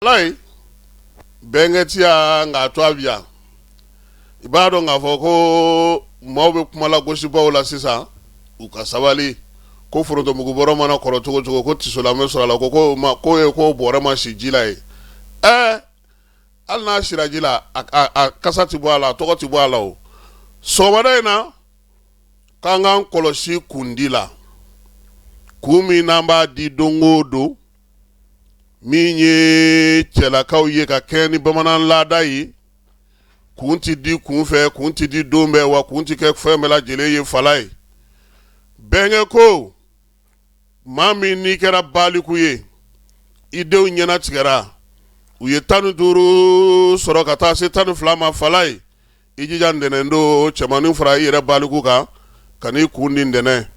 Layi bɛnkɛ ti yan nka a to a bi yan. I b'a dɔn k'a fɔ ko maaw bɛ kuma lagosibaw la sisan, u ka sabali ko forontomugubɔrɔ mana kɔrɔ cogo cogo, ko tisola bɛ sɔrɔ a la. Ko ko ma ko ye ko bɔrɛ ma si ji la ye. Ɛɛ, hali n'a sira ji la, a kasa tɛ bɔ a la, a tɔgɔ tɛ bɔ a la. O sɔgɔmada in na, k'an k'an kɔlɔsi kundi la, kun min n'an b'a di don o don, min ye cɛlakaw ye ka kɛ ni bamanan laada ye. Kun tɛ di kun fɛ, kun tɛ di don bɛɛ, wa kun tɛ kɛ fɛn bɛɛ lajɛlen ye. Fala ye bɛnkɛ ko maa min n'i kɛra baliku ye, i denw ɲɛna tigɛra, u ye 15 sɔrɔ ka taa se 12 ma, fala ye, i jija ntɛnɛn don, cɛmannin fara i yɛrɛ baliku kan ka n'i kun di ntɛnɛn.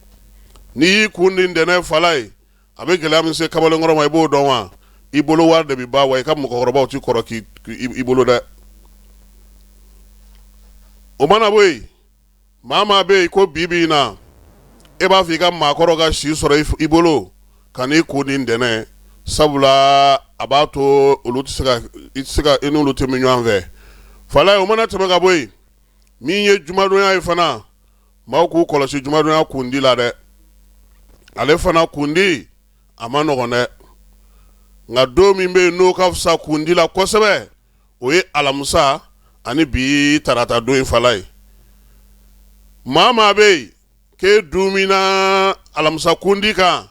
N'i y'i kun di ntɛnɛn, fala ye, a bɛ gɛlɛya min se kamalenkɔrɔ ma, i b'o dɔn wa? I bolo wari de bɛ ban, wa i ka mɔgɔkɔrɔbaw tɛ kɔrɔ k'i bolo dɛ. O mana bɔ yen, maa maa bɛ yen ko bi bi in na e b'a fɛ i ka maakɔrɔ ka si sɔrɔ i bolo, ka n'i kun di ntɛnɛn, sabula a b'a to olu tɛ se ka i tɛ se ka i n'olu tɛ min ɲɔgɔn fɛ. Fala ye, o mana tɛmɛ ka bɔ yen, min ye jumadonya ye fana, maaw k'u kɔlɔsi jumadonya kundi la dɛ. Ale fana kundi a ma nɔgɔn dɛ, nka don min bɛ yen n'o ka fisa kundi la kosɛbɛ, o ye alamisa ani bi tarata don in. Fala ye, maa maa bɛ yen k'e dumina alamisa kundi kan,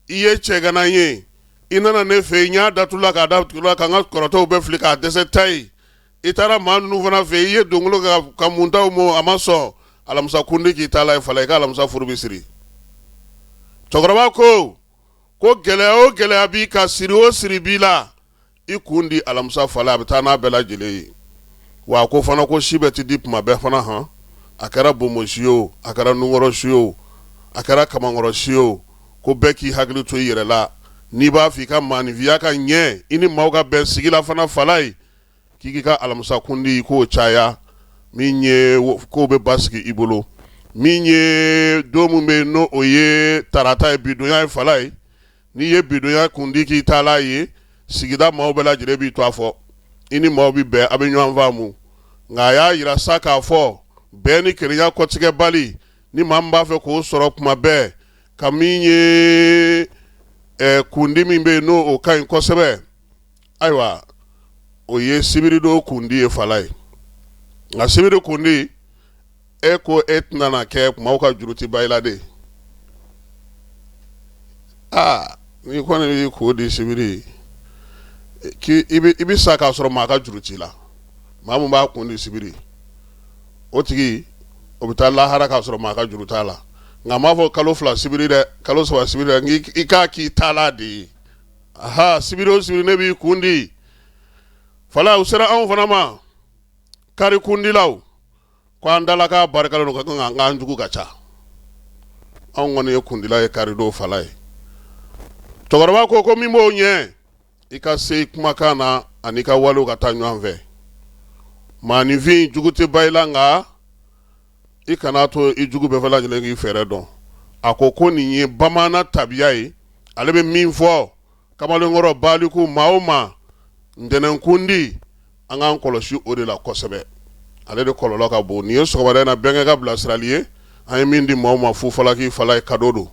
i ye cɛgana ye, i nana ne fɛ yen, n y'a datula k'a datula ka n ka kɔrɔtɛw bɛɛ fili k'a dɛsɛ ta ye, i taara maa ninnu fana fɛ, i ye dongolo ka muntaw mɔ, a ma sɔn, alamisa kundi k'i ta la ye. Fala, i ka alamisa furu bɛ siri. Cɛkɔrɔba ko ko gɛlɛya o gɛlɛya b'i kan, siri o siri b'i la, i kun di alamisa, fala, a bɛ taa n'a bɛɛ lajɛlen ye. Wa a ko fana ko si bɛɛ tɛ di tuma bɛɛ fana. Hɔn, a kɛra bonbonsi ye o, a kɛra nunkɔrɔsi ye o, a kɛra kamankɔrɔsi ye o, ko bɛɛ k'i hakili to i yɛrɛ la. N'i b'a fɛ i ka maaninfinya ka ɲɛ, i ni maaw ka bɛn sigi la fana, fala ye, k'i k'i ka alamisa kundi k'o caya, min ye k'o bɛ basigi i bolo. Min ye don min bɛ yen n'o o ye tarata ye, bidonya ye, fala ye, n'i ye bidonya kundi k'i taala ye, sigida maaw bɛɛ lajɛlen b'i to a fɔ, i ni maaw bɛ bɛn, a bɛ ɲɔgɔn faamu. Nka a y'a jira sa k'a fɔ bɛn ni kelenya kɔtigɛbali, ni maa min b'a fɛ k'o sɔrɔ kuma bɛɛ, ka min ye kundi min bɛ yen n'o o ka ɲi kosɛbɛ, ayiwa, o ye sibiridon kundi ye. Fala ye, nka sibiri kundi, e ko e tɛna na kɛ maaw ka juru tɛ ban i la de. Aa, n'i kɔni b'i kun di sibiri, k'i i bɛ sa k'a sɔrɔ maa ka juru t'i la. Maa min b'a kun di sibiri, o tigi o bɛ taa lahara k'a sɔrɔ maa ka juru t'a la. Nka n m'a fɔ kalo 2 sibiri dɛ, kalo 3 sibiri dɛ, i k'a k'i taala de ye. Aha, sibiri o sibiri ne b'i kun di. Fala, u sera anw fana ma, kari kundilaw ko an dala k'a barika don ka kan an k'an jugu ka ca. Anw kɔni ye kundila ye karidon. Fala ye, cɛkɔrɔba ko ko min b'o ɲɛ, i ka se i kumakan na ani ka walew ka taa ɲɔgɔn fɛ. Maaninfin jugu tɛ ban i la, nka i kana to i jugu bɛɛ lajɛlen k'i fɛɛrɛ dɔn. A ko ko nin ye bamanan tabiya ye. Ale bɛ min fɔ kamalenkɔrɔ, baliku, maa o maa, ntɛnɛnkundi, an k'an kɔlɔsi o de la kosɛbɛ, ale de kɔlɔlɔ ka bon. Nin ye sɔgɔmada in na bɛnkɛ ka bilasirali ye, an ye min di maaw ma fufalaki. Fala ye, cadeau don.